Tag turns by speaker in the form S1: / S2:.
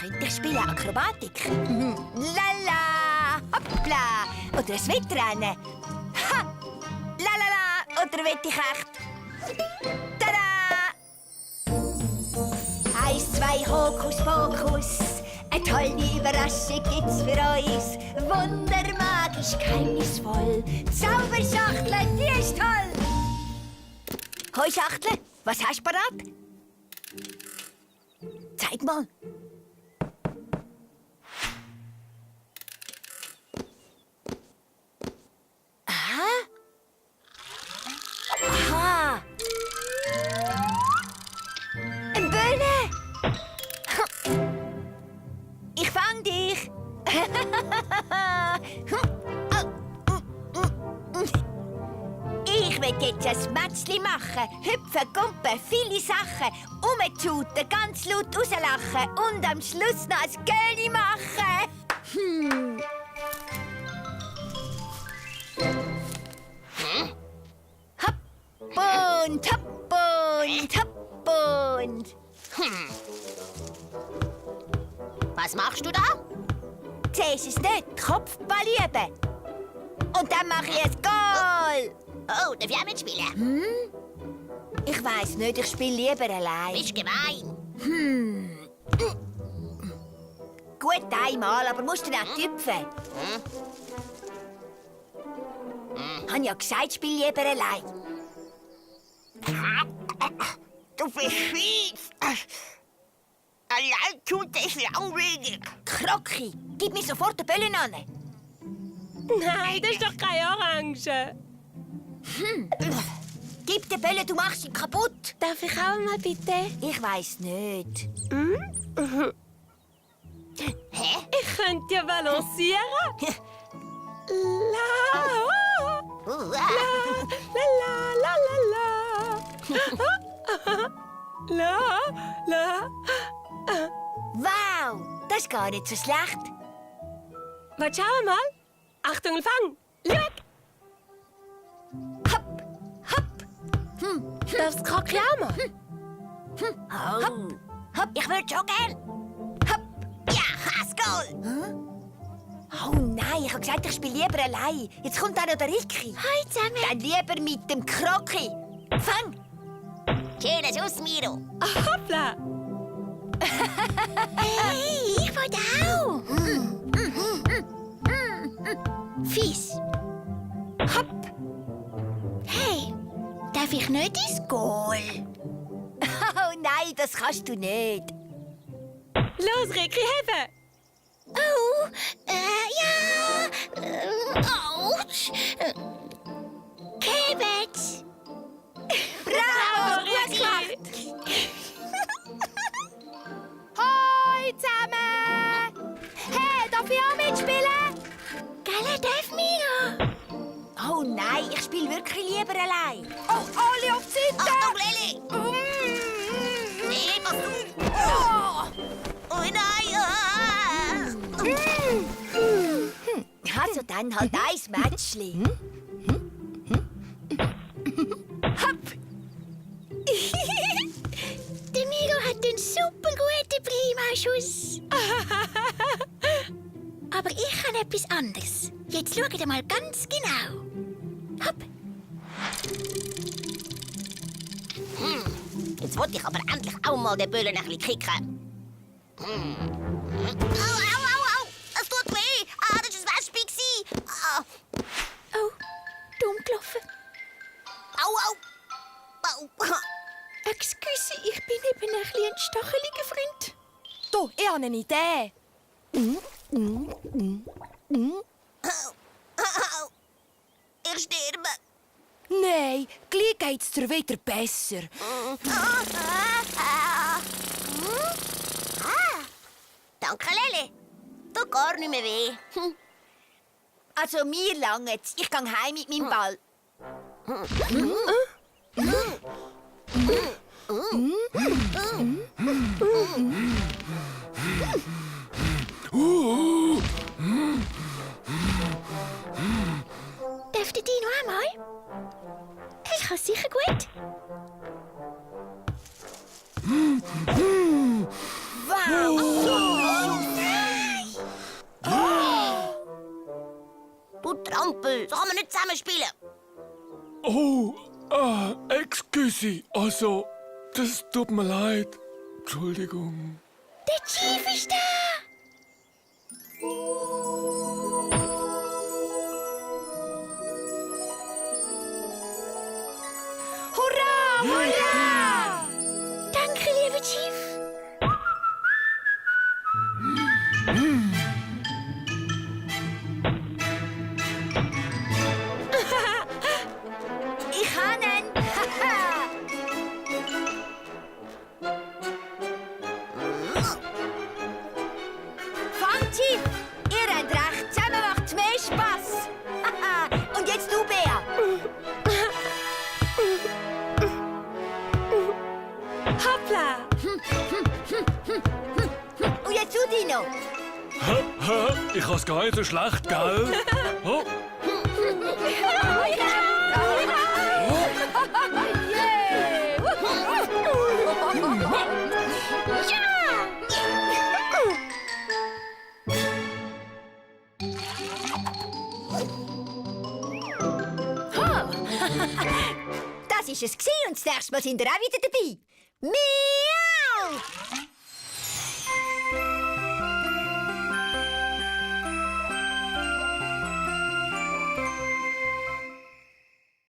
S1: könnte ich spielen Akrobatik. Lala, hoppla. Oder ein Wettrennen. Ha! Lalala. Oder will ich echt? Tada! 1, 2, Hokus Pokus. Eine tolle Überraschung gibt's für uns. Wundermagisch, geheimnisvoll. Zauberschachtel, die ist toll. Hoi, Schachtel, was hast du parat? Zeig mal. Aha. Aha. Ein Böhne. Ich fang dich. Ich will jetzt ein Mätzli machen. Hüpfen, gumpen, viele Sachen. Umschuten, ganz laut rauslachen. Und am Schluss noch ein Göli machen. Hopp und hopp und hopp und.
S2: Was machst du da?
S1: Siehst du es nicht? Kopfball üben. Und dann mache ich ein Goal.
S2: Oh, darf ich auch mitspielen?
S1: Ich weiss nicht, ich spiele lieber allein.
S2: Bist gemein.
S1: Gut einmal, aber musst du nicht tüpfen. Ich habe ja gesagt, ich spiele lieber allein.
S3: Du bist fies. Allein tut es langweilig.
S1: Krocki, gib mir sofort den Böllen an.
S4: Nein, das ist doch keine Orange.
S1: Gib den Böllen, du machst ihn kaputt.
S4: Darf ich auch mal bitte?
S1: Ich weiss nicht.
S2: Hä?
S4: Ich könnte ja balancieren. La,
S2: Uh,
S4: la, la, la.
S1: Wow, das ist gar nicht so schlecht.
S4: Warte, schau mal. Achtung, Fang. Schau.
S1: Hopp, hopp.
S4: Darf das Krocki auch mal?
S2: oh.
S1: Hopp, ich würde schon gern. Hopp.
S2: Ja, hast Goal.
S1: Oh nein, ich habe gesagt, ich spiele lieber allein. Jetzt kommt auch noch der Ricky.
S2: Hi zusammen.
S1: Dann lieber mit dem Krocki. Fang.
S2: Schönes Aus, Miro.
S4: Hoppla.
S2: Hey, ich wollte auch. Fies.
S1: Hopp.
S2: Hey, darf ich nicht ins Goal?
S1: Oh nein, das kannst du nicht.
S4: Los, Ricky, heben.
S2: Oh, ja. Autsch. Kebet.
S1: Bravo,
S4: Ricky.
S1: gut gemacht. Hoi zusammen. Hey, darf ich auch mitspielen?
S2: Gell, darf Miro?
S1: Oh nein, ich spiele wirklich lieber allein. Oh, alle auf die Seite.
S2: Achtung, Lili. Nee, was du? Oh nein.
S1: Also dann halt eins Mätschli. Hopp.
S2: Der Miro hat einen super guten Primaschuss. Aber ich kann etwas anderes. Jetzt schaut ihr mal ganz genau. Hopp. Jetzt wollte ich aber endlich auch mal den Böllen ein bisschen kicken. Au, au, au, au. Es tut weh. Ah, das war ein Wespe. Ah. Oh, dumm gelaufen. Au, au. Au. Excuse, ich bin eben ein bisschen ein stacheliger Freund.
S4: Du, ich habe eine Idee.
S2: Ich sterbe.
S4: Nein, gleich geht's dir wieder besser.
S2: Danke, Lili. Tut gar nicht mehr weh.
S1: Also mir langt's. Ich gehe heim mit meinem Ball.
S2: Dürfte die noch einmal? Ich kann sicher gut.
S1: Wow!
S2: toll. So kann man nicht zusammen spielen.
S5: Oh, excuse. Also, das tut mir leid. Entschuldigung.
S1: Der Chief ist da! Hurra! Hurra! Danke, lieber Chief. Ich kann ihn. Fang, Chief. Ihr habt recht. Zusammen macht's mehr Spass. Und jetzt du, Bea.
S4: Hoppla!
S1: Und jetzt du, Dino.
S5: Ich has gar nicht so schlecht, gell? Oh,
S1: Das war es und das nächste Mal sind wir auch wieder dabei. Miau!